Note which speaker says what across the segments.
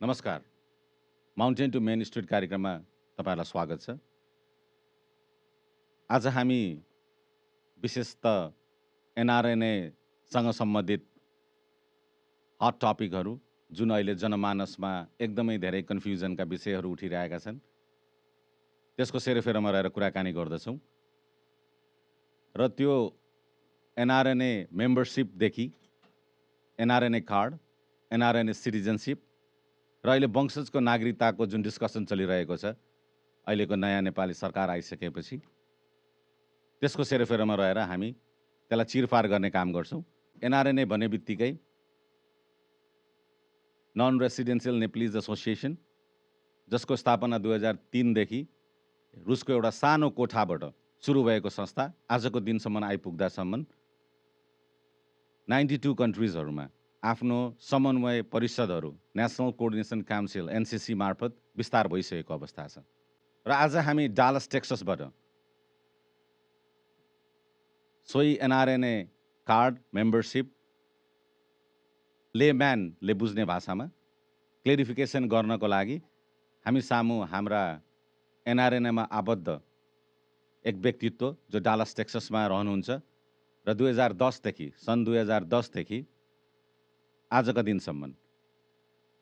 Speaker 1: नमस्कार। Mountain to main street कार्यक्रममा तपाईँहरूलाई स्वागत छ। आज हामी विशेष त एनआरएनएसँग सम्बन्धित हट टपिकहरू जुन अहिले जनमानसमा एकदमै धेरै कन्फ्युजनका विषयहरू उठिरहेका छन् त्यसको सेरोफेरोमा रहेर कुराकानी गर्दछौँ र त्यो एनआरएनए मेम्बरसिपदेखि एनआरएनए कार्ड, एनआरएनए सिटिजनसिप र अहिले वंशजको नागरिकताको जुन डिस्कसन चलिरहेको छ अहिलेको नयाँ नेपाली सरकार आइसकेपछि त्यसको सेरोफेरोमा रहेर हामी त्यसलाई चिरफार गर्ने काम गर्छौँ। एनआरएनए भन्ने बित्तिकै नन रेसिडेन्सियल नेप्लिज एसोसिएसन जसको स्थापना 2003देखि रुसको एउटा सानो कोठाबाट सुरु भएको संस्था आजको दिनसम्म आइपुग्दासम्म 92 कन्ट्रिजहरूमा आफ्नो समन्वय परिषदहरू नेसनल कोअर्डिनेसन काउन्सिल एनसिसी मार्फत विस्तार भइसकेको अवस्था छ र आज हामी डालस टेक्ससबाट सोही एनआरएनए कार्ड मेम्बरसिप लेम्यानले बुझ्ने भाषामा क्लेरिफिकेसन गर्नको लागि हामी सामु हाम्रा एनआरएनएमा आबद्ध एक व्यक्तित्व जो डालस टेक्ससमा रहनुहुन्छ र 2010देखि सन् 2010देखि आजका दिनसम्म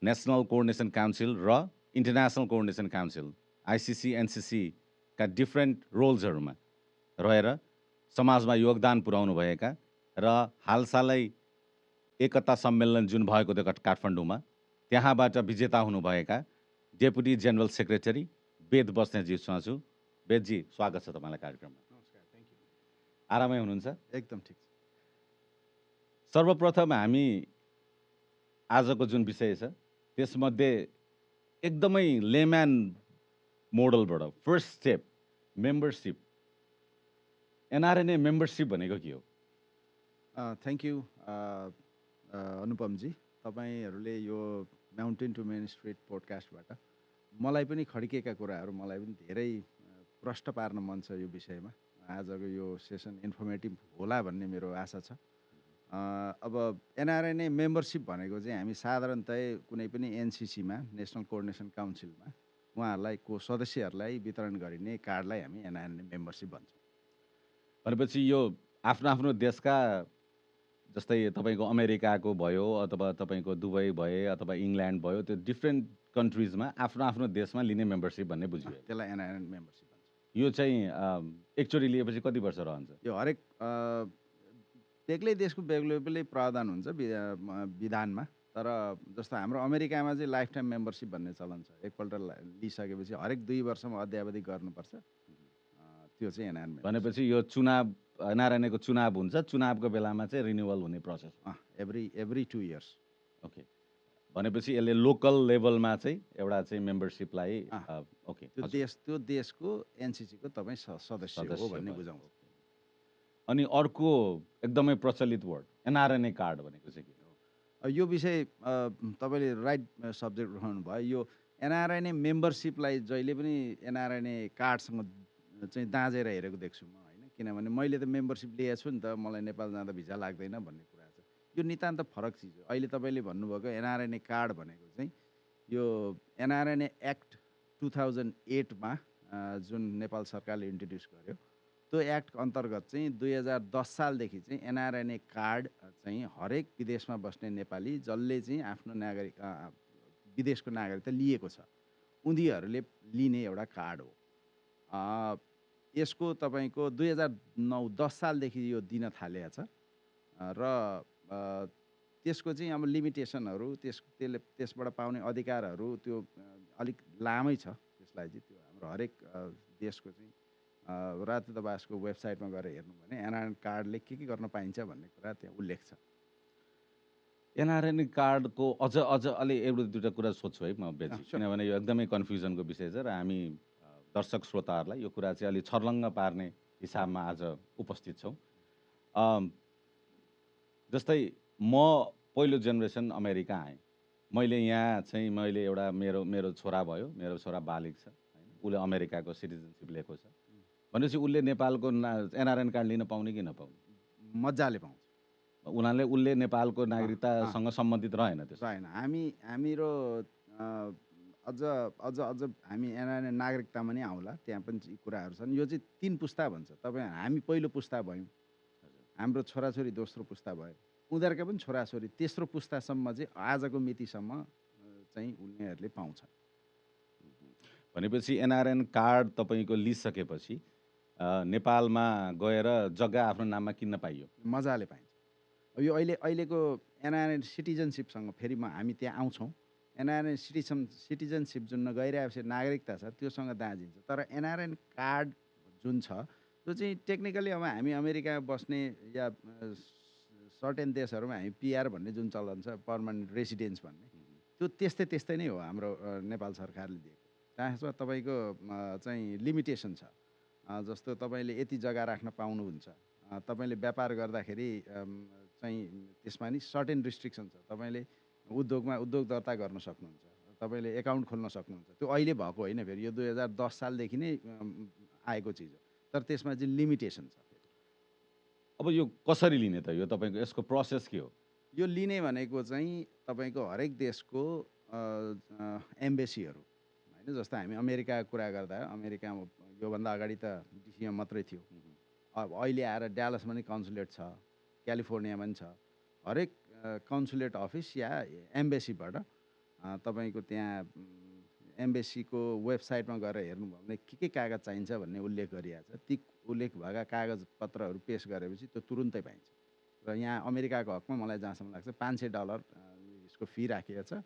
Speaker 1: नेसनल कोअर्डिनेसन काउन्सिल र इन्टरनेसनल कोअर्डिनेसन काउन्सिल आइसिसी एनसिसीका डिफ्रेन्ट रोल्सहरूमा रहेर समाजमा योगदान पुर्याउनु भएका र हालसालै एकता सम्मेलन जुन भएको थियो काठमाडौँमा त्यहाँबाट विजेता हुनुभएका डेपुटी जेनरल सेक्रेटरी वेद बस्नेतजीसँग छु। वेदजी, स्वागत छ तपाईँलाई कार्यक्रममा।
Speaker 2: नमस्कार, थ्याङ्क यू।
Speaker 1: आरामै हुनुहुन्छ?
Speaker 2: एकदम ठिक छ।
Speaker 1: सर्वप्रथम हामी आजको जुन विषय छ त्यसमध्ये एकदमै लेम्यान मोडलबाट first step membership, NRNA membership भनेको के हो?
Speaker 2: थ्याङ्क यू अनुपमजी, तपाईँहरूले यो माउन्टेन टु मेन स्ट्रिट पोडकास्टबाट मलाई पनि खड्किएका कुराहरू मलाई पनि धेरै प्रष्ट पार्न मन छ यो विषयमा। आजको यो सेसन इन्फर्मेटिभ होला भन्ने मेरो आशा छ। अब एनआरएनए मेम्बरसिप भनेको चाहिँ हामी साधारणतया कुनै पनि एनसिसीमा नेसनल कोअर्डिनेसन काउन्सिलमा उहाँहरूलाई सदस्यहरूलाई वितरण गरिने कार्डलाई हामी एनआरएनए मेम्बरसिप भन्छौँ।
Speaker 1: भनेपछि यो आफ्नो आफ्नो देशका जस्तै तपाईँको अमेरिकाको भयो अथवा तपाईँको दुबई भए अथवा इङ्ल्यान्ड भयो त्यो डिफ्रेन्ट कन्ट्रिजमा आफ्नो आफ्नो देशमा लिने मेम्बरसिप भन्ने बुझ्यो।
Speaker 2: त्यसलाई एनआरएनए मेम्बरसिप भन्छ।
Speaker 1: यो चाहिँ एकचोटि लिएपछि कति वर्ष रहन्छ?
Speaker 2: यो हरेक बेग्लै देशको बेग्लै प्रावधान हुन्छ विधानमा। तर जस्तो हाम्रो अमेरिकामा चाहिँ लाइफ टाइम मेम्बरसिप भन्ने चलन छ। एकपल्ट लिइसकेपछि हरेक 2 वर्षमा अध्यावधि गर्नुपर्छ। त्यो चाहिँ एनआरएनए
Speaker 1: भनेपछि यो चुनाव एनआरएनएको चुनाव हुन्छ, चुनावको बेलामा चाहिँ रिन्युअल हुने प्रोसेस
Speaker 2: एभ्री 2 इयर्स।
Speaker 1: ओके, भनेपछि यसले लोकल लेभलमा चाहिँ एउटा चाहिँ मेम्बरसिपलाई ओके
Speaker 2: त्यो देशको एनसिसीको तपाईँ सदस्य हो भन्ने बुझाउँछ।
Speaker 1: अनि अर्को एकदमै प्रचलित वर्ड एनआरएनए कार्ड भनेको चाहिँ के हो?
Speaker 2: यो विषय तपाईँले राइट सब्जेक्ट उठाउनु भयो। यो एनआरएनए मेम्बरसिपलाई जहिले पनि एनआरएनए कार्डसँग चाहिँ दाँजेर हेरेको देख्छु म, होइन? किनभने मैले त मेम्बरसिप लिएको छु नि त, मलाई नेपाल जाँदा भिजा लाग्दैन भन्ने कुरा छ। यो नितान्त फरक चिज हो। अहिले तपाईँले भन्नुभएको एनआरएनए कार्ड भनेको चाहिँ यो एनआरएनए एक्ट 2008मा जुन नेपाल सरकारले इन्ट्रोड्युस गर्यो त्यो एक्ट अन्तर्गत चाहिँ 2010 सालदेखि चाहिँ एनआरएनए कार्ड चाहिँ हरेक विदेशमा बस्ने नेपाली जसले चाहिँ आफ्नो विदेशको नागरिकता लिएको छ उनीहरूले लिने एउटा कार्ड हो। यसको तपाईँको 2009-10 सालदेखि यो दिन थालेको छ र त्यसको चाहिँ अब लिमिटेसनहरू त्यसबाट पाउने अधिकारहरू त्यो अलिक लामै छ। त्यसलाई चाहिँ त्यो हाम्रो हरेक देशको चाहिँ राजदूतावासको वेबसाइटमा गएर हेर्नु भने एनआरएनए कार्डले के गर्न पाइन्छ भन्ने कुरा त्यहाँ उल्लेख छ।
Speaker 1: एनआरएनए कार्डको अझ अलि एउटा दुईवटा कुरा सोध्छु है म बेजी, किनभने यो एकदमै कन्फ्युजनको विषय छ र हामी दर्शक श्रोताहरूलाई यो कुरा चाहिँ अलि छर्लङ्ग पार्ने हिसाबमा आज उपस्थित छौँ। जस्तै म पहिलो जेनेरेसन अमेरिका आएँ, मैले यहाँ चाहिँ एउटा मेरो छोरा भयो, मेरो छोरा बालिग छ होइन, उसले अमेरिकाको सिटिजनसिप लिएको छ भनेपछि उसले नेपालको एनआरएन कार्ड लिन पाउने कि नपाउने?
Speaker 2: मजाले पाउँछ।
Speaker 1: उसले नेपालको नागरिकतासँग सम्बन्धित रहेन?
Speaker 2: त्यसो होइन। हाम्रो अझ अझ अझ हामी एनआरएन नागरिकतामा नै आउँला, त्यहाँ पनि यी कुराहरू छन्। यो चाहिँ 3 पुस्ता भन्छ। तपाईँ हामी पहिलो पुस्ता भयौँ, हाम्रो छोराछोरी दोस्रो पुस्ता भयो, उनीहरूका पनि छोराछोरी तेस्रो पुस्तासम्म चाहिँ आजको मितिसम्म चाहिँ उनीहरूले पाउँछ।
Speaker 1: भनेपछि एनआरएन कार्ड तपाईँको लिइसकेपछि नेपालमा गएर जग्गा आफ्नो नाममा किन्न पाइयो।
Speaker 2: मजाले पाइन्छ। अब यो अहिलेको एनआरएन सिटिजनसिपसँग फेरि हामी त्यहाँ आउँछौँ। एनआरएन सिटिजनसिप जुन गैर नागरिकता छ त्योसँग दाँजिन्छ। तर एनआरएन कार्ड जुन छ त्यो चाहिँ टेक्निकली अब हामी अमेरिकामा बस्ने या सर्टेन देशहरूमा हामी पिआर भन्ने जुन चलन छ, पर्मानेन्ट रेसिडेन्स भन्ने, त्यो त्यस्तै नै हो हाम्रो नेपाल सरकारले दिएको। त्यसमा तपाईँको चाहिँ लिमिटेसन छ। जस्तो तपाईँले यति जग्गा राख्न पाउनुहुन्छ। तपाईँले व्यापार गर्दाखेरि चाहिँ त्यसमा नि सर्टेन रिस्ट्रिक्सन छ। तपाईँले उद्योग दर्ता गर्न सक्नुहुन्छ, तपाईँले एकाउन्ट खोल्न सक्नुहुन्छ। त्यो अहिले भएको होइन, फेरि यो 2010 सालदेखि नै आएको चिज हो। तर त्यसमा चाहिँ लिमिटेसन छ।
Speaker 1: अब यो कसरी लिने त? यो तपाईँको यसको प्रोसेस के हो?
Speaker 2: यो लिने भनेको चाहिँ तपाईँको हरेक देशको एम्बेसीहरू होइन। जस्तो हामी अमेरिकाको कुरा गर्दा अमेरिकामा योभन्दा अगाडि त डिसीमा मात्रै थियो। अब अहिले आएर ड्यालसमा नि कन्सुलेट छ, क्यालिफोर्नियामा पनि छ। हरेक कन्सुलेट अफिस या एम्बेसीबाट तपाईँको त्यहाँ एम्बेसीको वेबसाइटमा गएर हेर्नुभयो भने के कागज चाहिन्छ भन्ने उल्लेख गरिएको छ। ती उल्लेख भएका कागजपत्रहरू पेस गरेपछि त्यो तुरुन्तै पाइन्छ। र यहाँ अमेरिकाको हकमा मलाई जहाँसम्म लाग्छ $500 यसको फी राखिएको छ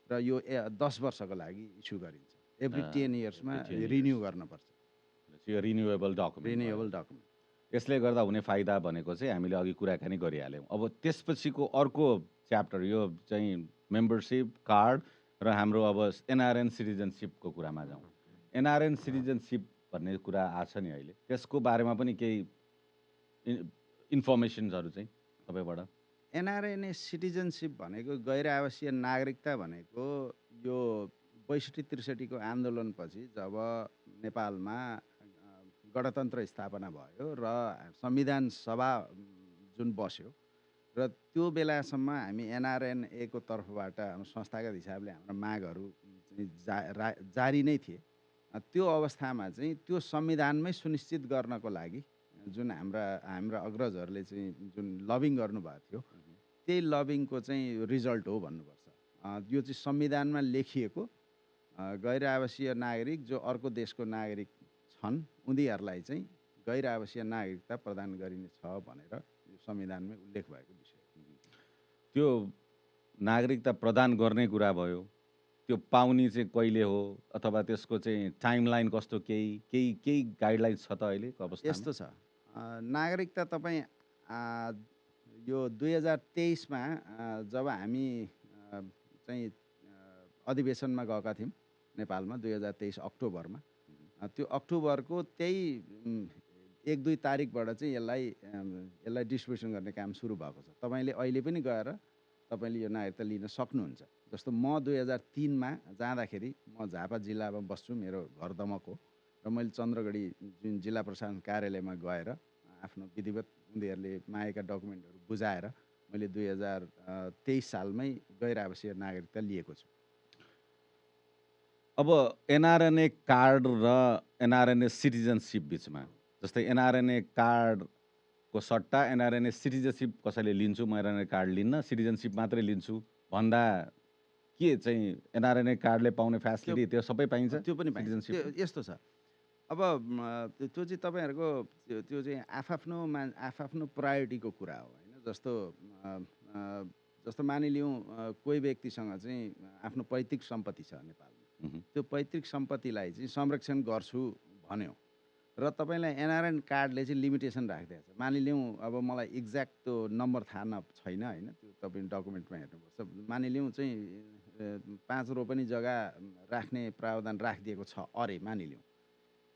Speaker 2: र यो 10 वर्षको लागि इस्यु गरिन्छ। एभ्री 10 इयर्समा रिन्यू गर्नुपर्छ।
Speaker 1: यो रिन्युएबल डकुमेन्ट।
Speaker 2: Renewable document.
Speaker 1: यसले गर्दा हुने फाइदा भनेको चाहिँ हामीले अघि कुराकानी गरिहाल्यौँ। अब त्यसपछिको अर्को च्याप्टर यो चाहिँ मेम्बरसिप कार्ड र हाम्रो अब एनआरएन सिटिजनसिपको कुरामा जाउँ। एनआरएन सिटिजनसिप भन्ने कुरा आछ नि अहिले, त्यसको बारेमा पनि केही इन्फर्मेसन्सहरू चाहिँ तपाईँबाट?
Speaker 2: एनआरएनए सिटिजनसिप भनेको गैर आवासीय नागरिकता भनेको यो 62-63 को आन्दोलनपछि जब नेपालमा गणतन्त्र स्थापना भयो र संविधान सभा जुन बस्यो र त्यो बेलासम्म हामी एनआरएनए को तर्फबाट हाम्रो संस्थागत हिसाबले हाम्रो मागहरू जारी नै थिए। त्यो अवस्थामा चाहिँ त्यो संविधानमै सुनिश्चित गर्नको लागि जुन हाम्रा अग्रजहरूले चाहिँ जुन लबिङ गर्नुभएको थियो, त्यही लबिङको चाहिँ रिजल्ट हो भन्नुपर्छ। यो चाहिँ संविधानमा लेखिएको गैर आवासीय नागरिक जो अर्को देशको नागरिक छन् उनीहरूलाई चाहिँ गैर आवासीय नागरिकता प्रदान गरिनेछ भनेर यो संविधानमै उल्लेख भएको विषय।
Speaker 1: त्यो नागरिकता प्रदान गर्ने कुरा भयो, त्यो पाउने चाहिँ कहिले हो अथवा त्यसको चाहिँ टाइमलाइन कस्तो केही गाइडलाइन्स छ त अहिलेको अवस्थामा?
Speaker 2: यस्तो छ, नागरिकता तपाईँ यो 2023मा जब हामी चाहिँ अधिवेशनमा गएका थियौँ नेपालमा 2023 अक्टोबरमा, त्यो अक्टोबरको त्यही 1-2 तारिकबाट चाहिँ यसलाई डिस्ट्रिब्युसन गर्ने काम सुरु भएको छ। तपाईँले अहिले पनि गएर तपाईँले यो नागरिकता लिन सक्नुहुन्छ। जस्तो म 2003मा जाँदाखेरि म झापा जिल्लामा बस्छु, मेरो घर दमक हो र मैले चन्द्रगढी जुन जिल्ला प्रशासन कार्यालयमा गएर आफ्नो विधिवत उनीहरूले मागेका डकुमेन्टहरू बुझाएर मैले 2023 सालमै गैर आवासीय नागरिकता लिएको छु।
Speaker 1: अब एनआरएनए कार्ड र एनआरएनए सिटिजनसिप बिचमा, जस्तै एनआरएनए कार्डको सट्टा एनआरएनए सिटिजनसिप कसैले लिन्छु, म एनआरएनए कार्ड लिन्न, सिटिजनसिप मात्रै लिन्छु भन्दा के चाहिँ एनआरएनए कार्डले पाउने फ्यासिलिटी त्यो सबै पाइन्छ?
Speaker 2: त्यो पनि पाइन्छ। यस्तो छ, अब त्यो चाहिँ तपाईँहरूको त्यो चाहिँ आफआफ्नो प्रायोरिटीको कुरा हो होइन। जस्तो मानिलिउँ कोही व्यक्तिसँग चाहिँ आफ्नो पैतृक सम्पत्ति छ नेपालमा, त्यो पैतृक सम्पत्तिलाई चाहिँ संरक्षण गर्छु भन्यो र तपाईँलाई एनआरएन कार्डले चाहिँ लिमिटेसन राखिदिएको छ। मानिलिउँ अब मलाई एक्ज्याक्ट त्यो नम्बर थाहा छैन होइन, त्यो तपाईँ डकुमेन्टमा हेर्नुपर्छ। मानिलिउँ चाहिँ 5 रोपनी जग्गा राख्ने प्रावधान राखिदिएको छ अरे मानिलिउँ,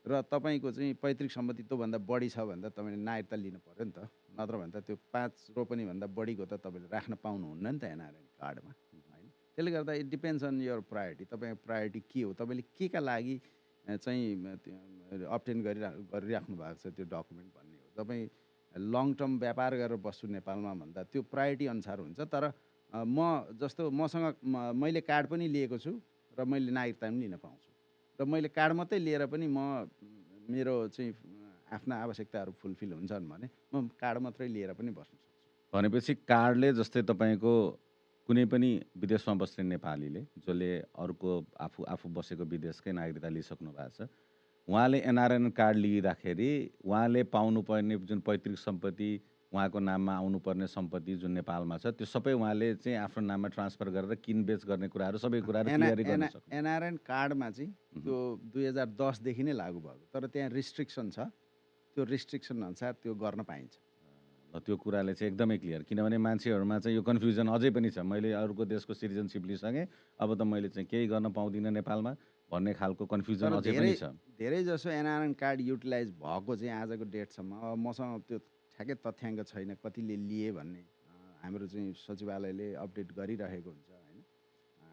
Speaker 2: र तपाईँको चाहिँ पैतृक सम्पत्ति त्योभन्दा बढी छ भने त तपाईँले नागरिकता लिनु पऱ्यो नि त। नत्र भने त त्यो 5 रोपनीभन्दा बढीको त तपाईँले राख्न पाउनुहुन्न नि त एनआरएन कार्डमा होइन। त्यसले गर्दा it depends on your priority. तपाईँको प्रायोरिटी के हो, तपाईँले के का लागि चाहिँ अब्टेन गरिराख्नु भएको छ त्यो डकुमेन्ट भन्ने हो। तपाईँ लङ टर्म व्यापार गरेर बस्छु नेपालमा भन्दा त्यो प्रायोरिटी अनुसार हुन्छ। तर मसँग मैले कार्ड पनि लिएको छु, र मैले नागरिकता पनि लिन पाउँछु र मैले कार्ड मात्रै लिएर पनि मेरो चाहिँ आफ्ना आवश्यकताहरू फुलफिल हुन्छन् भने म कार्ड मात्रै लिएर पनि बस्न सक्छु।
Speaker 1: भनेपछि कार्डले जस्तै तपाईँको कुनै पनि विदेशमा बस्ने नेपालीले जसले अर्को आफू आफू बसेको विदेशकै नागरिकता लिइसक्नु भएको छ, उहाँले एनआरएन कार्ड लिइराखेरि उहाँले पाउनुपर्ने जुन पैतृक सम्पत्ति, उहाँको नाममा आउनुपर्ने सम्पत्ति जुन नेपालमा छ, त्यो सबै उहाँले चाहिँ आफ्नो नाममा ट्रान्सफर गरेर किनबेच गर्ने कुराहरू सबै कुराहरू क्लियरै गर्न सक्नु।
Speaker 2: एनआरएन कार्डमा चाहिँ त्यो 2010 देखि नै लागू भएको, तर त्यहाँ रिस्ट्रिक्सन छ। त्यो रिस्ट्रिक्सन अनुसार त्यो गर्न पाइन्छ।
Speaker 1: त्यो कुराले चाहिँ एकदमै क्लियर, किनभने मान्छेहरूमा चाहिँ यो कन्फ्युजन अझै पनि छ। मैले अर्को देशको सिटिजनसिप लिइसकेँ, अब त मैले चाहिँ केही गर्न पाउँदिनँ नेपालमा भन्ने खालको कन्फ्युजन
Speaker 2: तर
Speaker 1: अझै पनि छ।
Speaker 2: धेरै जसो एनआरएन कार्ड युटिलाइज भएको चाहिँ आजको डेटसम्म, अब मसँग त्यो ठ्याक्कै तथ्याङ्क छैन कतिले लिए भन्ने, हाम्रो चाहिँ सचिवालयले अपडेट गरिरहेको हुन्छ होइन।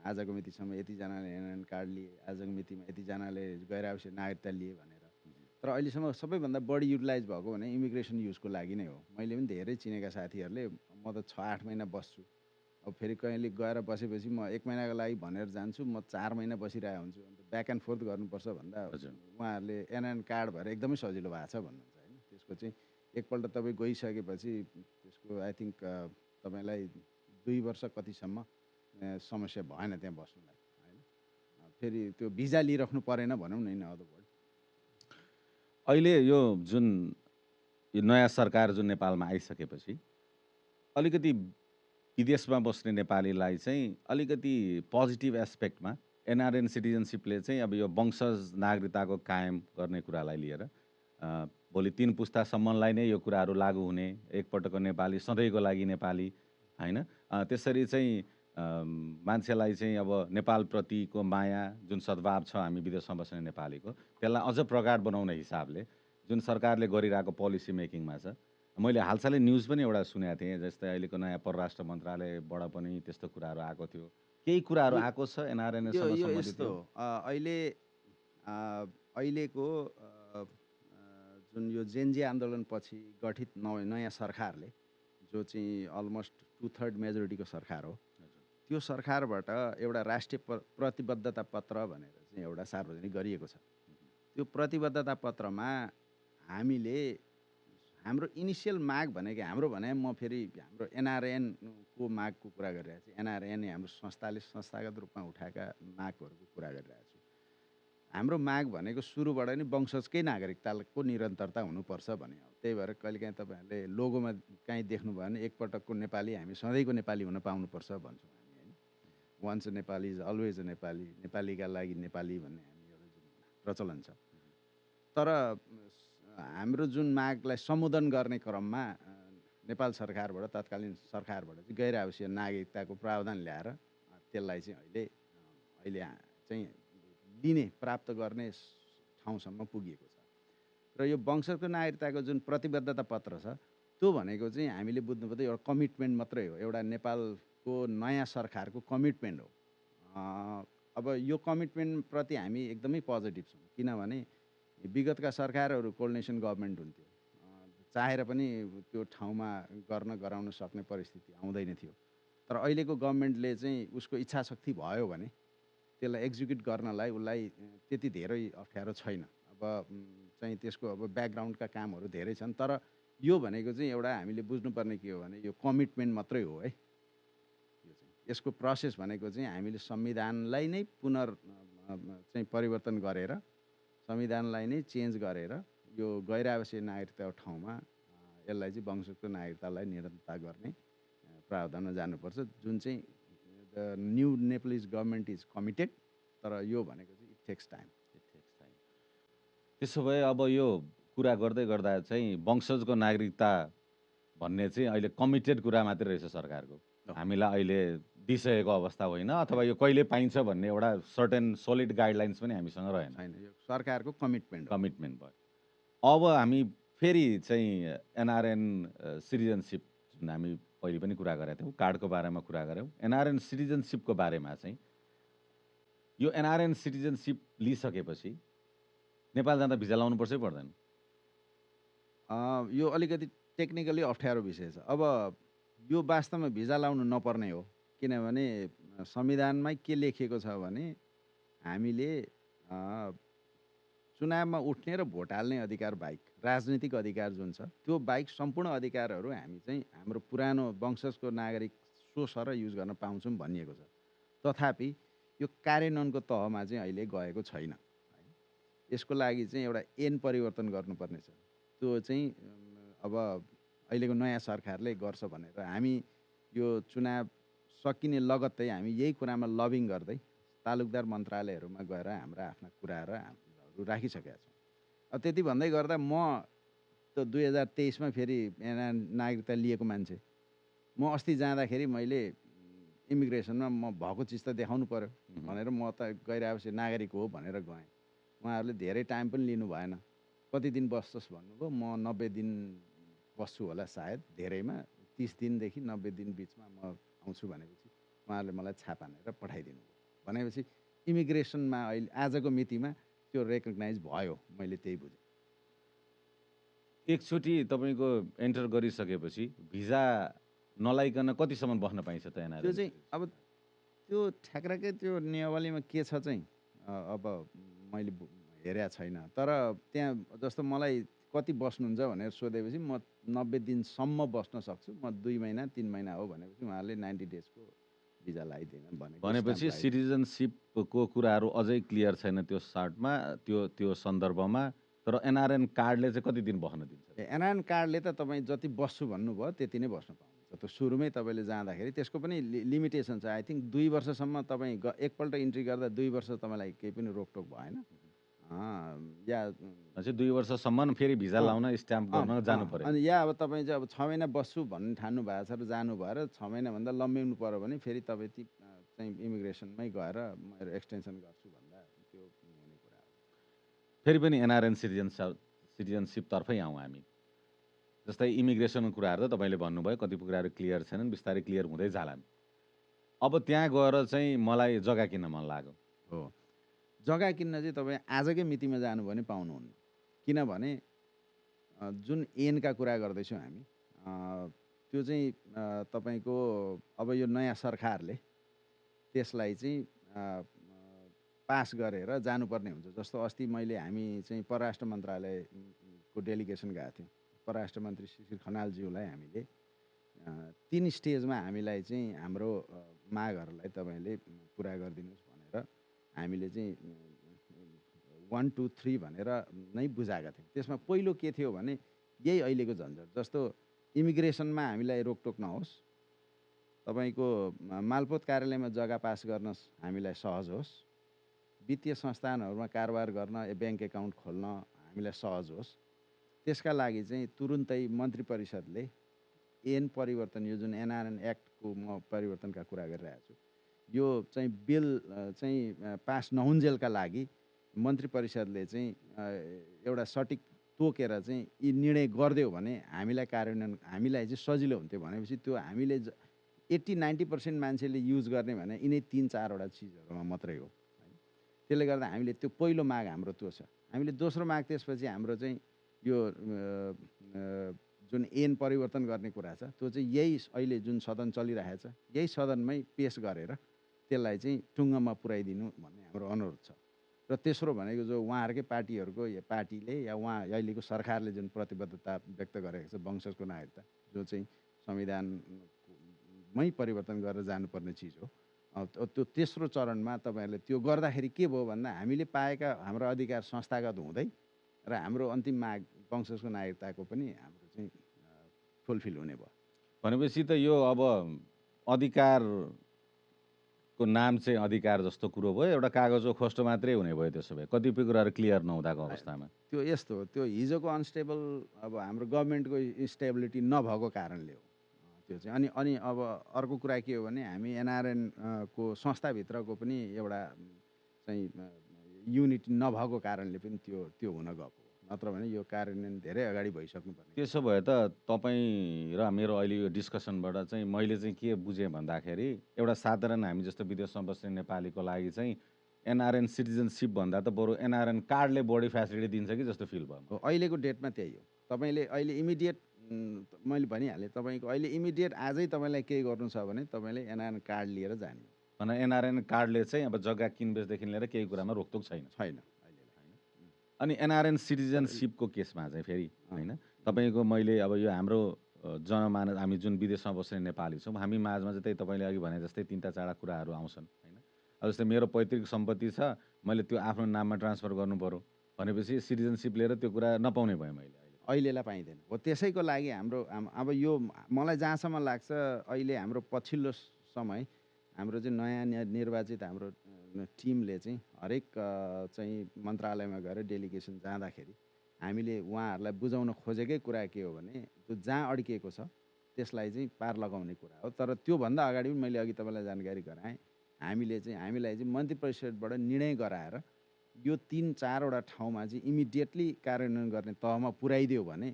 Speaker 2: आजको मितिसम्म यतिजनाले एनआरएन कार्ड लिए, आजको मितिमा यतिजनाले गैर आवश्यक नागरिकता लिए भनेर। तर अहिलेसम्म सबैभन्दा बढी युटिलाइज भएको भने इमिग्रेसन युजको लागि नै हो। मैले पनि धेरै चिनेका साथीहरूले म त 6-8 महिना बस्छु, अब फेरि कहिले गएर बसेपछि म 1 महिनाको लागि भनेर जान्छु, म 4 महिना बसिरहेको हुन्छु। अन्त ब्याक एन्ड फोर्थ गर्नुपर्छ भन्दा उहाँहरूले एनआरएन कार्ड भएर एकदमै सजिलो भएको छ भन्नुहुन्छ होइन। त्यसको चाहिँ एकपल्ट तपाईँ गइसकेपछि त्यसको आई थिङ्क तपाईँलाई 2 वर्ष कतिसम्म समस्या भएन त्यहाँ बस्नुलाई होइन। फेरि त्यो भिजा लिइराख्नु परेन भनौँ न इन अदर वर्ड।
Speaker 1: अहिले यो जुन यो नयाँ सरकार जुन नेपालमा आइसकेपछि अलिकति विदेशमा बस्ने नेपालीलाई चाहिँ अलिकति पोजिटिभ एस्पेक्टमा एनआरएन सिटिजनसिपले चाहिँ अब यो वंशज नागरिकताको कायम गर्ने कुरालाई लिएर भोलि 3 पुस्तासम्मलाई नै यो कुराहरू लागू हुने, एकपटकको नेपाली सधैँको लागि नेपाली होइन। त्यसरी चाहिँ मान्छेलाई चाहिँ अब नेपालप्रतिको माया जुन सद्भाव छ हामी विदेशमा बस्ने नेपालीको, त्यसलाई अझ प्रगाढ बनाउने हिसाबले जुन सरकारले गरिरहेको पोलिसी मेकिङमा छ। मैले हालसालै न्युज पनि एउटा सुनेको थिएँ, जस्तै अहिलेको नयाँ परराष्ट्र मन्त्रालयबाट पनि त्यस्तो कुराहरू आएको थियो। केही कुराहरू आएको छ एनआरएनसँग सम्बन्धित?
Speaker 2: यस्तो अहिलेको जुन यो जेनजी आन्दोलनपछि गठित नयाँ सरकारले, जो चाहिँ अलमोस्ट 2/3 मेजोरिटीको सरकार हो, त्यो सरकारबाट एउटा राष्ट्रिय प्रतिबद्धता पत्र भनेर चाहिँ एउटा सार्वजनिक गरिएको छ। त्यो प्रतिबद्धता पत्रमा हामीले हाम्रो इनिसियल माग भनेको म फेरि हाम्रो एनआरएनको मागको कुरा गरिरहेको छु। एनआरएन हाम्रो संस्थाले संस्थागत रूपमा उठाएका मागहरूको कुरा गरिरहेको छु। हाम्रो माग भनेको सुरुबाट नै वंशजकै नागरिकताको निरन्तरता हुनुपर्छ भने हो। त्यही भएर कहिलेकाहीँ तपाईँहरूले लोगोमा काहीँ देख्नुभयो भने एकपटकको नेपाली हामी सधैँको नेपाली हुन पाउनुपर्छ भन्छौँ हामी होइन। Once a Nepali is always a Nepali, नेपालीका लागि नेपाली भन्ने हामी एउटा जुन प्रचलन छ। तर हाम्रो जुन मागलाई सम्बोधन गर्ने क्रममा नेपाल सरकारबाट, तत्कालीन सरकारबाट चाहिँ गैर आवश्यक नागरिकताको प्रावधान ल्याएर त्यसलाई चाहिँ अहिले चाहिँ दिने, प्राप्त गर्ने ठाउँसम्म पुगिएको छ। र यो वंशजको नागरिकताको जुन प्रतिबद्धता पत्र छ, त्यो भनेको चाहिँ हामीले बुझ्नुपर्दा एउटा कमिटमेन्ट मात्रै हो, एउटा नेपालको नयाँ सरकारको कमिटमेन्ट हो। अब यो कमिटमेन्टप्रति हामी एकदमै पोजिटिभ छौँ, किनभने विगतका सरकारहरू कोअर्डिनेसन गभर्मेन्ट हुन्थ्यो, चाहेर पनि त्यो ठाउँमा गराउन सक्ने परिस्थिति आउँदैन थियो। तर अहिलेको गभर्मेन्टले चाहिँ उसको इच्छा शक्ति भयो भने त्यसलाई एक्जिक्युट गर्नलाई उसलाई त्यति धेरै अप्ठ्यारो छैन। अब चाहिँ त्यसको अब ब्याकग्राउन्डका कामहरू धेरै छन्, तर यो भनेको चाहिँ एउटा हामीले बुझ्नुपर्ने के हो भने यो कमिटमेन्ट मात्रै हो है। यो चाहिँ यसको प्रोसेस भनेको चाहिँ हामीले संविधानलाई नै चाहिँ परिवर्तन गरेर, संविधानलाई नै चेन्ज गरेर यो गैर आवश्यक नागरिकताको ठाउँमा यसलाई चाहिँ वंशजको नागरिकतालाई निरन्तरता गर्ने प्रावधानमा जानुपर्छ, जुन चाहिँ the new Nepalese government is committed. तर यो भनेको चाहिँ इट टेक्स टाइम।
Speaker 1: त्यसो भए अब यो कुरा गर्दै गर्दा चाहिँ वंशजको नागरिकता भन्ने चाहिँ अहिले कमिटेड कुरा मात्रै रहेछ सरकारको, हामीलाई अहिले दिइसकेको अवस्था होइन, अथवा यो कहिले पाइन्छ भन्ने एउटा सर्टेन सोलिड गाइडलाइन्स पनि हामीसँग रहेन।
Speaker 2: यो सरकारको कमिटमेन्ट
Speaker 1: भयो। अब हामी फेरि चाहिँ एनआरएन सिटिजनसिप जुन हामी पहिले पनि कुरा गरेका थियौँ, कार्डको बारेमा कुरा गऱ्यौँ, एनआरएन सिटिजनसिपको बारेमा चाहिँ यो एनआरएन सिटिजनसिप लिइसकेपछि नेपाल जाँदा भिजा लाउनुपर्छ पर्दैन?
Speaker 2: यो अलिकति टेक्निकली अप्ठ्यारो विषय छ। अब यो वास्तवमा भिजा लाउनु नपर्ने हो, किनभने संविधानमै के लेखिएको छ भने हामीले चुनावमा उठ्ने र भोट हाल्ने अधिकार बाहेक राजनीतिक अधिकार जुन छ त्यो बाहेक सम्पूर्ण अधिकारहरू हामी चाहिँ हाम्रो पुरानो वंशजको नागरिक सो सर युज गर्न पाउँछौँ भनिएको छ। तथापि यो कार्यान्वयनको तहमा चाहिँ अहिले गएको छैन। यसको लागि चाहिँ एउटा ऐन परिवर्तन गर्नुपर्ने छ। त्यो चाहिँ अब अहिलेको नयाँ सरकारले गर्छ भनेर हामी यो चुनाव सकिने लगत्तै हामी यही कुरामा लबिङ गर्दै तालुकदार मन्त्रालयहरूमा गएर हाम्रा आफ्ना कुराहरू हामीहरू राखिसकेका छौँ। अब त्यति भन्दै गर्दा म त 2023मा फेरि नागरिकता लिएको मान्छे। म अस्ति जाँदाखेरि मैले इमिग्रेसनमा म भएको चिज त देखाउनु पर्यो भनेर म त गैर-आवश्यक नागरिक हो भनेर गएँ। उहाँहरूले धेरै टाइम पनि लिनु भएन। कति दिन बस्छस् भन्नुभयो। म 90 दिन बस्छु होला सायद, धेरैमा 30 दिनदेखि 90 दिन बिचमा म आउँछु भनेपछि उहाँहरूले मलाई छापा हानेर पठाइदिनु भयो। भनेपछि इमिग्रेसनमा अहिले आजको मितिमा त्यो रेकग्नाइज भयो, मैले त्यही बुझेँ।
Speaker 1: एकचोटि तपाईँको एन्टर गरिसकेपछि भिजा नलाइकन कतिसम्म बस्न पाइन्छ त
Speaker 2: त्यो
Speaker 1: एनआरएन?
Speaker 2: चाहिँ अब त्यो ठ्याक्राकै त्यो नियमावलीमा के छ चाहिँ अब मैले हेरेको छैन। तर त्यहाँ जस्तो मलाई कति बस्नुहुन्छ भनेर सोधेपछि म 90 दिनसम्म बस्न सक्छु। म 2 महिना 3 महिना हो भनेपछि उहाँहरूले 90 डेजको भिजा लगाइदिएन भनेको
Speaker 1: भनेपछि
Speaker 2: स्टाम्प लगाइदिनु।
Speaker 1: सिटिजनसिपको कुराहरू अझै क्लियर छैन त्यो सर्टमा, त्यो सन्दर्भमा। तर एनआरएन कार्डले चाहिँ कति दिन बस्न दिन्छ?
Speaker 2: एनआरएन कार्डले त तपाईँ जति बस्छु भन्नुभयो त्यति नै बस्न पाउनुहुन्छ। त्यो सुरुमै तपाईँले जाँदाखेरि त्यसको पनि लिमिटेसन छ। आई थिङ्क 2 वर्षसम्म तपाईँ एकपल्ट इन्ट्री गर्दा 2 वर्ष तपाईँलाई केही पनि रोकटोक भएन। या
Speaker 1: भनेपछि 2 वर्षसम्म फेरि भिजा लाउन स्ट्याम्प गर्न जानु पर्यो।
Speaker 2: अनि या अब तपाईँ चाहिँ अब 6 महिना बस्छु भन्ने ठान्नु भएको छ र जानु भएर 6 महिनाभन्दा लम्ब्याउनु पऱ्यो भने फेरि तपाईँ चाहिँ इमिग्रेसनमै गएर मेरो एक्सटेन्सन गर्छु भन्दा त्यो हुने कुरा हो।
Speaker 1: फेरि पनि एनआरएन सिटिजनसिपतर्फै आउँ हामी। जस्तै इमिग्रेसनको कुराहरू त तपाईँले भन्नुभयो, कतिपय कुराहरू क्लियर छैनन्, बिस्तारै क्लियर हुँदै जालान्। अब त्यहाँ गएर चाहिँ मलाई जग्गा किन्न मन लाग्यो।
Speaker 2: हो, जग्गा किन्न चाहिँ तपाईँ आजकै मितिमा जानु भने पाउनुहुन्न। किनभने जुन ऐनका कुरा गर्दैछौँ हामी, त्यो चाहिँ तपाईँको अब यो नयाँ सरकारले त्यसलाई चाहिँ पास गरेर जानुपर्ने हुन्छ। जस्तो अस्ति हामी चाहिँ परराष्ट्र मन्त्रालयको डेलिगेसन गएको थियौँ। परराष्ट्र मन्त्री शिशिर खनालज्यूलाई हामीले 3 स्टेजमा हामीलाई चाहिँ हाम्रो मागहरूलाई तपाईँले पुरा गरिदिनुहोस् भनेर हामीले चाहिँ 1 2 3 भनेर नै बुझाएका थियौँ। त्यसमा पहिलो के थियो भने यही अहिलेको झन्झट। जस्तो इमिग्रेसनमा हामीलाई रोकटोक नहोस्, तपाईँको मालपोत कार्यालयमा जग्गा पास गर्न हामीलाई सहज होस्, वित्तीय संस्थानहरूमा कारोबार गर्न ब्याङ्क एकाउन्ट खोल्न हामीलाई सहज होस्। त्यसका लागि चाहिँ तुरुन्तै मन्त्री परिषदले ऐन परिवर्तन, यो जुन एनआरएन एक्टको म परिवर्तनका कुरा गरिरहेको छु, यो चाहिँ बिल चाहिँ पास नहुन्जेलका लागि मन्त्री परिषदले चाहिँ एउटा सटिक तोकेर चाहिँ यी निर्णय गरिदियो भने हामीलाई चाहिँ सजिलो हुन्थ्यो। भनेपछि त्यो हामीले 80-90% मान्छेले युज गर्ने भने यिनै 3-4वटा चिजहरूमा मात्रै हो। त्यसले गर्दा हामीले त्यो पहिलो माग हाम्रो त्यो छ। हामीले दोस्रो माग त्यसपछि हाम्रो चाहिँ यो जुन ऐन परिवर्तन गर्ने कुरा छ त्यो चाहिँ यही अहिले जुन सदन चलिरहेको छ यही सदनमै पेस गरेर त्यसलाई चाहिँ टुङ्गोमा पुर्याइदिनु भन्ने हाम्रो अनुरोध छ। र तेस्रो भनेको जो उहाँहरूकै पार्टीहरूको पार्टीले या उहाँ अहिलेको सरकारले जुन प्रतिबद्धता व्यक्त गरेको छ वंशजको नागरिकता, जो चाहिँ संविधानमै परिवर्तन गरेर जानुपर्ने चिज हो। त्यो तेस्रो चरणमा तपाईँहरूले त्यो गर्दाखेरि के भयो भन्दा हामीले पाएका हाम्रो अधिकार संस्थागत हुँदै र हाम्रो अन्तिम माग वंशजको नागरिकताको पनि हाम्रो चाहिँ फुलफिल हुने भयो।
Speaker 1: भनेपछि त यो अब अधिकारको नाम चाहिँ अधिकार जस्तो कुरो भयो, एउटा कागजको खोस्टो मात्रै हुने भयो। त्यसो भए कतिपय कुराहरू क्लियर नहुँदाको अवस्थामा
Speaker 2: त्यो यस्तो हो, त्यो हिजोको अनस्टेबल अब हाम्रो गभर्मेन्टको स्टेबिलिटी नभएको कारणले हो त्यो चाहिँ। अनि अब अर्को कुरा के हो भने हामी एनआरएन को संस्थाभित्रको पनि एउटा चाहिँ युनिटी नभएको कारणले पनि त्यो हुन गएको हो। नत्र भने यो कार्यान्वयन धेरै अगाडि भइसक्नुपर्ने।
Speaker 1: त्यसो भए त तपाईँ र मेरो अहिले यो डिस्कसनबाट चाहिँ मैले चाहिँ के बुझेँ भन्दाखेरि, एउटा साधारण हामी जस्तो विदेशमा बस्ने नेपालीको लागि चाहिँ एनआरएन सिटिजनसिप भन्दा त बरु एनआरएन कार्डले बढी फेसिलिटी दिन्छ कि जस्तो फिल भयो।
Speaker 2: अहिलेको डेटमा त्यही हो। तपाईँले अहिले इमिडिएट मैले भनिहालेँ, तपाईँको अहिले इमिडिएट आजै तपाईँलाई केही गर्नु छ भने तपाईँले एनआरएन कार्ड लिएर जाने हो।
Speaker 1: भने एनआरएन कार्डले चाहिँ अब जग्गा किनबेचदेखि लिएर केही कुरामा रोकटोक छैन।
Speaker 2: छैन अहिलेलाई।
Speaker 1: अनि एनआरएन सिटिजनसिपको केसमा चाहिँ फेरि होइन तपाईँको मैले अब यो हाम्रो जनमानस हामी जुन विदेशमा बस्ने नेपाली छौँ हामी माझमा चाहिँ त्यही तपाईँले अघि भने जस्तै 3टा 4टा कुराहरू आउँछन् होइन। अब जस्तै मेरो पैतृक सम्पत्ति छ मैले त्यो आफ्नो नाममा ट्रान्सफर गर्नु पऱ्यो भनेपछि सिटिजनसिप लिएर त्यो कुरा नपाउने भएँ मैले अहिले।
Speaker 2: अहिलेलाई पाइँदैन हो। त्यसैको लागि हाम्रो अब यो मलाई जहाँसम्म लाग्छ अहिले हाम्रो पछिल्लो समय हाम्रो चाहिँ नयाँ निर्वाचित हाम्रो टिमले चाहिँ हरेक चाहिँ मन्त्रालयमा गएर डेलिगेसन जाँदाखेरि हामीले उहाँहरूलाई बुझाउन खोजेकै कुरा के हो भने त्यो जहाँ अड्किएको छ त्यसलाई चाहिँ पार लगाउने कुरा हो। तर त्योभन्दा अगाडि पनि मैले अघि तपाईँलाई जानकारी गराएँ हामीलाई चाहिँ मन्त्री परिषदबाट निर्णय गराएर यो 3-4वटा ठाउँमा चाहिँ इमिडिएटली कार्यान्वयन गर्ने तहमा पुर्याइदियो भने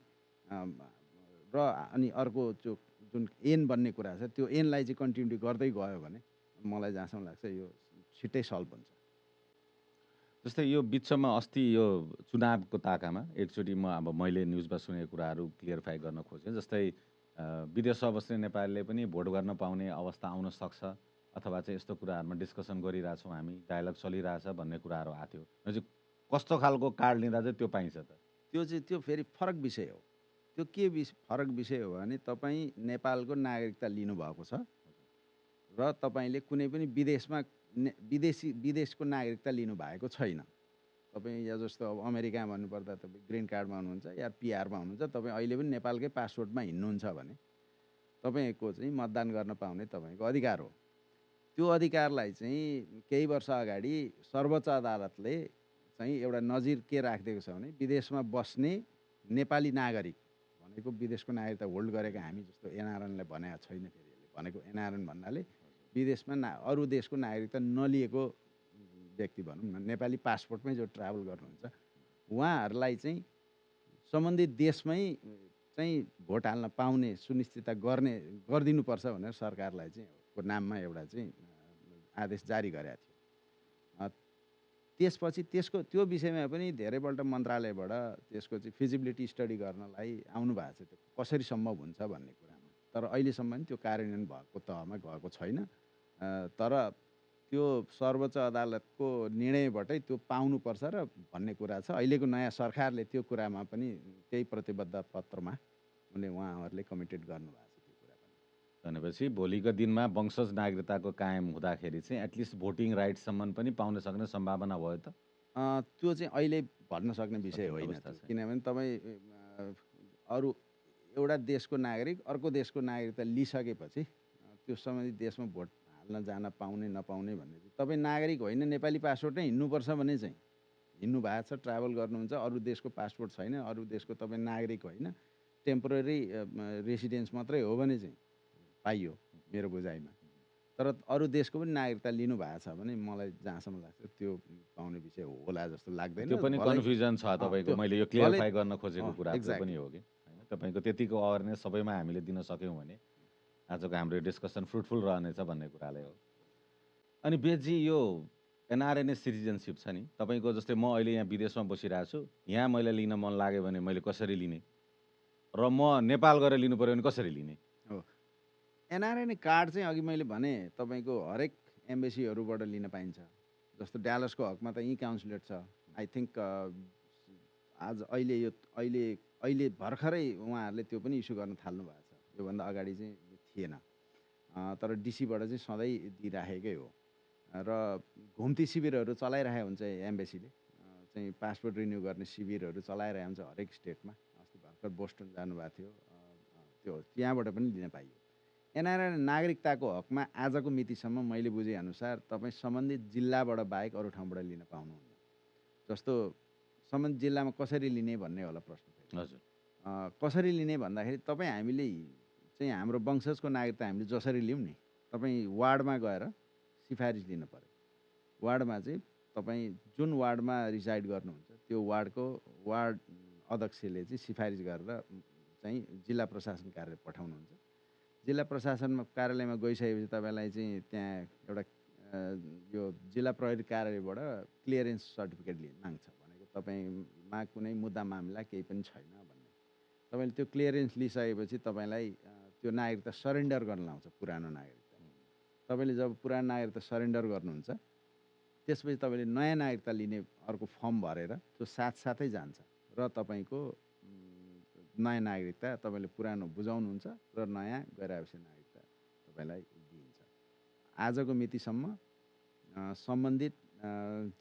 Speaker 2: र अनि अर्को जुन एन बन्ने कुरा छ त्यो एनलाई चाहिँ कन्टिन्युटी गर्दै गयो भने मलाई जहाँसम्म लाग्छ यो छिट्टै सल्भ हुन्छ।
Speaker 1: जस्तै यो बिचमा अस्ति यो चुनावको ताकामा एकचोटि अब मैले न्युजमा सुनेको कुराहरू क्लियरफाई गर्न खोजेँ। जस्तै विदेशमा बस्ने नेपालीले पनि भोट गर्न पाउने अवस्था आउन सक्छ अथवा चाहिँ यस्तो कुराहरूमा डिस्कसन गरिरहेछौँ हामी डायलग चलिरहेछ भन्ने कुराहरू आएको थियो। कस्तो खालको कार्ड लिँदा चाहिँ त्यो पाइन्छ त?
Speaker 2: त्यो फेरि फरक विषय हो। त्यो के फरक विषय हो भने तपाईँ नेपालको नागरिकता लिनुभएको छ र तपाईँले कुनै पनि विदेशको नागरिकता लिनुभएको छैन। तपाईँ या जस्तो अब अमेरिकामा भन्नुपर्दा तपाईँ ग्रिन कार्डमा हुनुहुन्छ या पिआरमा हुनुहुन्छ तपाईँ अहिले पनि नेपालकै पासपोर्टमा हिँड्नुहुन्छ भने तपाईँको चाहिँ मतदान गर्न पाउने तपाईँको अधिकार हो। त्यो अधिकारलाई चाहिँ केही वर्ष अगाडि सर्वोच्च अदालतले चाहिँ एउटा नजिर के राखिदिएको छ भने विदेशमा बस्ने नेपाली नागरिक भनेको विदेशको नागरिकता होल्ड गरेका हामी जस्तो एनआरएनलाई भनेको छैन। फेरि यसले भनेको एनआरएन भन्नाले विदेशमा अरू देशको नागरिकता नलिएको व्यक्ति भनौँ न नेपाली पासपोर्टमै जो ट्राभल गर्नुहुन्छ उहाँहरूलाई चाहिँ सम्बन्धित देशमै चाहिँ भोट हाल्न पाउने सुनिश्चितता गरिदिनुपर्छ भनेर सरकारलाई चाहिँ को नाममा एउटा चाहिँ आदेश जारी गरेको थियो। त्यसपछि त्यो विषयमा पनि धेरैपल्ट मन्त्रालयबाट त्यसको चाहिँ फिजिबिलिटी स्टडी गर्नलाई आउनु भएको छ त्यो कसरी सम्भव हुन्छ भन्ने कुरामा। तर अहिलेसम्म पनि त्यो कार्यान्वयन भएको तहमा गएको छैन। तर त्यो सर्वोच्च अदालतको निर्णयबाटै त्यो पाउनुपर्छ र भन्ने कुरा छ। अहिलेको नयाँ सरकारले त्यो कुरामा पनि त्यही प्रतिबद्ध पत्रमा उहाँहरूले कमिटेड गर्नुभएको छ त्यो कुरा पनि।
Speaker 1: भनेपछि भोलिको दिनमा वंशज नागरिकताको कायम हुँदाखेरि चाहिँ एटलिस्ट भोटिङ राइटसम्म पनि पाउन सक्ने सम्भावना भयो त?
Speaker 2: त्यो चाहिँ अहिले भन्न सक्ने विषय होइन। किनभने तपाईँ अरू एउटा देशको नागरिक अर्को देशको नागरिकता लिइसकेपछि त्यो सम्बन्धित देशमा भोट हाल्न जान पाउने नपाउने भन्ने चाहिँ तपाईँ नागरिक होइन नेपाली पासपोर्टै हिँड्नुपर्छ भने चाहिँ हिँड्नु भएको छ ट्राभल गर्नुहुन्छ अरू देशको पासपोर्ट छैन अरू देशको तपाईँ नागरिक होइन टेम्पोररी रेसिडेन्स मात्रै हो भने चाहिँ पाइयो मेरो बुझाइमा। तर अरू देशको पनि नागरिकता लिनु भएको छ भने मलाई जहाँसम्म लाग्छ त्यो पाउने विषय होला जस्तो लाग्दैन।
Speaker 1: त्यो पनि कन्फ्युजन छ तपाईँको। मैले यो क्लियरफाई गर्न खोजेको कुरा त्यो पनि हो कि होइन तपाईँको त्यतिको अवेरनेस सबैमा हामीले दिन सक्यौँ भने आजको हाम्रो डिस्कसन फ्रुटफुल रहनेछ भन्ने कुराले हो। अनि बेजी यो एनआरएनए सिटिजनसिप छ नि तपाईँको जस्तै म अहिले यहाँ विदेशमा बसिरहेको छु यहाँ मैले लिन मन लाग्यो भने मैले कसरी लिने र म नेपाल गएर लिनु पऱ्यो भने कसरी लिने?
Speaker 2: हो एनआरएनए कार्ड चाहिँ अघि मैले भने तपाईँको हरेक एम्बेसीहरूबाट लिन पाइन्छ। जस्तो ड्यालसको हकमा त यहीँ काउन्सिलेट छ। आई थिङ्क अहिले भर्खरै उहाँहरूले त्यो पनि इस्यु गर्न थाल्नु भएको छ। योभन्दा अगाडि चाहिँ थिएन। तर डिसीबाट चाहिँ सधैँ दिइराखेकै हो र घुम्ती शिविरहरू चलाइरहेको हुन्छ एम्बेसीले चाहिँ पासपोर्ट रिन्यू गर्ने शिविरहरू चलाइरहेको हुन्छ हरेक स्टेटमा। अस्ति भर्खर बोस्टन जानुभएको थियो त्यो त्यहाँबाट पनि लिन पाइयो। एनआरएन नागरिकताको हकमा आजको मितिसम्म मैले बुझेअनुसार तपाईँ सम्बन्धित जिल्लाबाट बाहेक अरू ठाउँबाट लिन पाउनुहुन्न। जस्तो सम्बन्धित जिल्लामा कसरी लिने भन्ने होला प्रश्न।
Speaker 1: हजुर
Speaker 2: कसरी लिने भन्दाखेरि तपाईँ हामीले चाहिँ हाम्रो वंशजको नागरिकता हामीले जसरी लिउँ नि तपाईँ वार्डमा गएर सिफारिस लिन पऱ्यो। वार्डमा चाहिँ तपाईँ जुन वार्डमा रिसाइड गर्नुहुन्छ त्यो वार्ड अध्यक्षले चाहिँ सिफारिस गरेर चाहिँ जिल्ला प्रशासन कार्यालय पठाउनुहुन्छ। जिल्ला प्रशासन कार्यालयमा गइसकेपछि तपाईँलाई चाहिँ त्यहाँ एउटा यो जिल्ला प्रहरी कार्यालयबाट क्लियरेन्स सर्टिफिकेट माग्छ। भनेको तपाईँमा कुनै मुद्दा मामिला केही पनि छैन भन्ने। तपाईँले त्यो क्लियरेन्स लिइसकेपछि तपाईँलाई त्यो नागरिकता सरेन्डर गर्न लाउँछ पुरानो नागरिकता। तपाईँले जब पुरानो नागरिकता सरेन्डर गर्नुहुन्छ त्यसपछि तपाईँले नयाँ नागरिकता लिने अर्को फर्म भरेर त्यो साथसाथै जान्छ र तपाईँको नयाँ नागरिकता तपाईँले पुरानो बुझाउनुहुन्छ र नयाँ गैर-आवासीय नागरिकता तपाईँलाई दिइन्छ। आजको मितिसम्म सम्बन्धित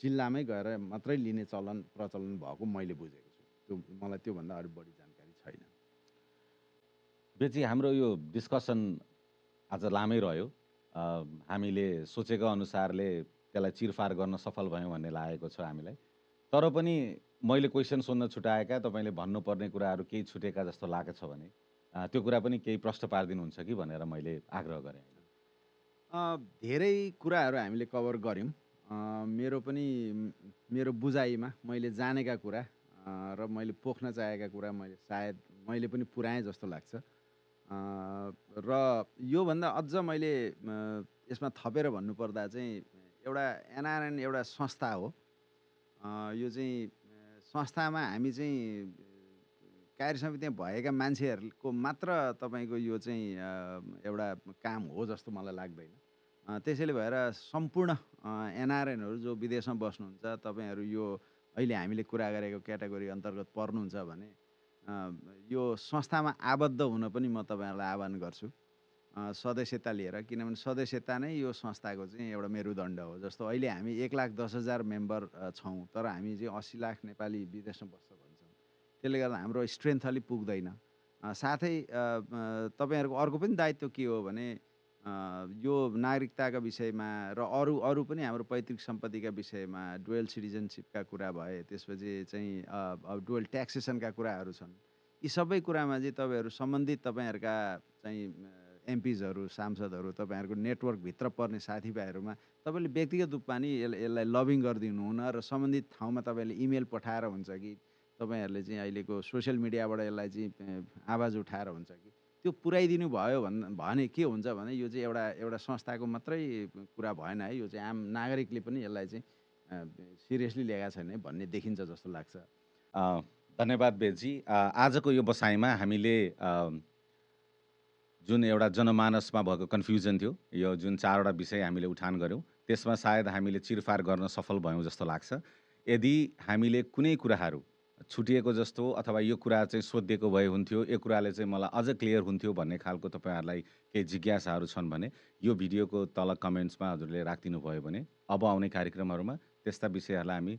Speaker 2: जिल्लामै गएर मात्रै लिने प्रचलन भएको मैले बुझेको छु। मलाई त्योभन्दा अरू बढी जानकारी छैन।
Speaker 1: बेची हाम्रो यो डिस्कसन आज लामै रह्यो। हामीले सोचेको अनुसारले त्यसलाई चिरफार गर्न सफल भयौँ भन्ने लागेको छ हामीलाई। तर पनि मैले क्वेसन सोध्न छुटाएका तपाईँले भन्नुपर्ने कुराहरू केही छुटेका जस्तो लागेको छ भने त्यो कुरा पनि केही प्रश्न पारिदिनुहुन्छ कि भनेर मैले आग्रह गरेँ।
Speaker 2: धेरै कुराहरू हामीले कभर गऱ्यौँ। मेरो बुझाइमा मैले जानेका कुरा र मैले पोख्न चाहेका कुरा मैले पनि पुर्याएँ जस्तो लाग्छ। र योभन्दा अझ मैले यसमा थपेर भन्नुपर्दा चाहिँ एउटा एनआरएन एउटा संस्था हो। यो चाहिँ संस्थामा हामी चाहिँ कार्य समितिमा भएका मान्छेहरूको मात्र तपाईँको यो चाहिँ एउटा काम हो जस्तो मलाई लाग्दैन। त्यसैले भएर सम्पूर्ण एनआरएनहरू जो विदेशमा बस्नुहुन्छ तपाईँहरू यो अहिले हामीले कुरा गरेको क्याटेगोरी अन्तर्गत पर्नुहुन्छ भने यो संस्थामा आबद्ध हुन पनि म तपाईँहरूलाई आह्वान गर्छु सदस्यता लिएर। किनभने सदस्यता नै यो संस्थाको चाहिँ एउटा मेरुदण्ड हो। जस्तो अहिले हामी 1,10,000 मेम्बर छौँ, तर हामी चाहिँ 80 लाख नेपाली विदेशमा बस्छ भन्छौँ। त्यसले गर्दा हाम्रो स्ट्रेन्थ अलिक पुग्दैन। साथै तपाईँहरूको अर्को पनि दायित्व के हो भने यो नागरिकताका विषयमा र अरू पनि हाम्रो पैतृक सम्पत्तिका विषयमा डुअल सिटिजनसिपका कुरा भए, त्यसपछि चाहिँ डुअल ट्याक्सेसनका कुराहरू छन्। यी सबै कुरामा चाहिँ तपाईँहरू सम्बन्धित तपाईँहरूका चाहिँ एमपिजहरू, सांसदहरू, तपाईँहरूको नेटवर्कभित्र पर्ने साथीभाइहरूमा तपाईँले व्यक्तिगत रूपमा नि यसलाई लबिङ गरिदिनु हुन र सम्बन्धित ठाउँमा तपाईँले इमेल पठाएर हुन्छ कि तपाईँहरूले चाहिँ अहिलेको सोसियल मिडियाबाट यसलाई चाहिँ आवाज उठाएर हुन्छ कि त्यो पुर्याइदिनु भयो भने के हुन्छ भने यो चाहिँ एउटा संस्थाको मात्रै कुरा भएन है। यो चाहिँ आम नागरिकले पनि यसलाई चाहिँ सिरियसली लिएका छैन भन्ने देखिन्छ जस्तो लाग्छ।
Speaker 1: धन्यवाद बेजी। आजको यो बसाइमा हामीले जुन एउटा जनमानसमा भएको कन्फ्युजन थियो, यो जुन 4वटा विषय हामीले उठान गऱ्यौँ त्यसमा सायद हामीले चिरफार गर्न सफल भयौँ जस्तो लाग्छ। यदि हामीले कुनै कुराहरू छुटिएको जस्तो अथवा यो कुरा चाहिँ सोधिएको भए हुन्थ्यो, यो कुराले चाहिँ मलाई अझ क्लियर हुन्थ्यो भन्ने खालको तपाईँहरूलाई केही जिज्ञासाहरू छन् भने यो भिडियोको तल कमेन्ट्समा हजुरले राखिदिनु भयो भने अब आउने कार्यक्रमहरूमा त्यस्ता विषयहरूलाई हामी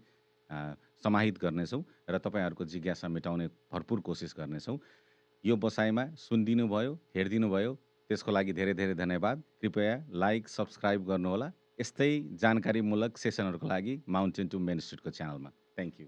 Speaker 1: समाहित गर्नेछौँ र तपाईँहरूको जिज्ञासा मेटाउने भरपुर कोसिस गर्नेछौँ। यो बसाइमा सुनिदिनु भयो, हेरिदिनु भयो, त्यसको लागि धेरै धेरै धन्यवाद। कृपया लाइक, सब्सक्राइब गर्नुहोला यस्तै जानकारीमूलक सेसनहरूको लागि माउन्टेन टु मेन स्ट्रिटको च्यानलमा। Thank you.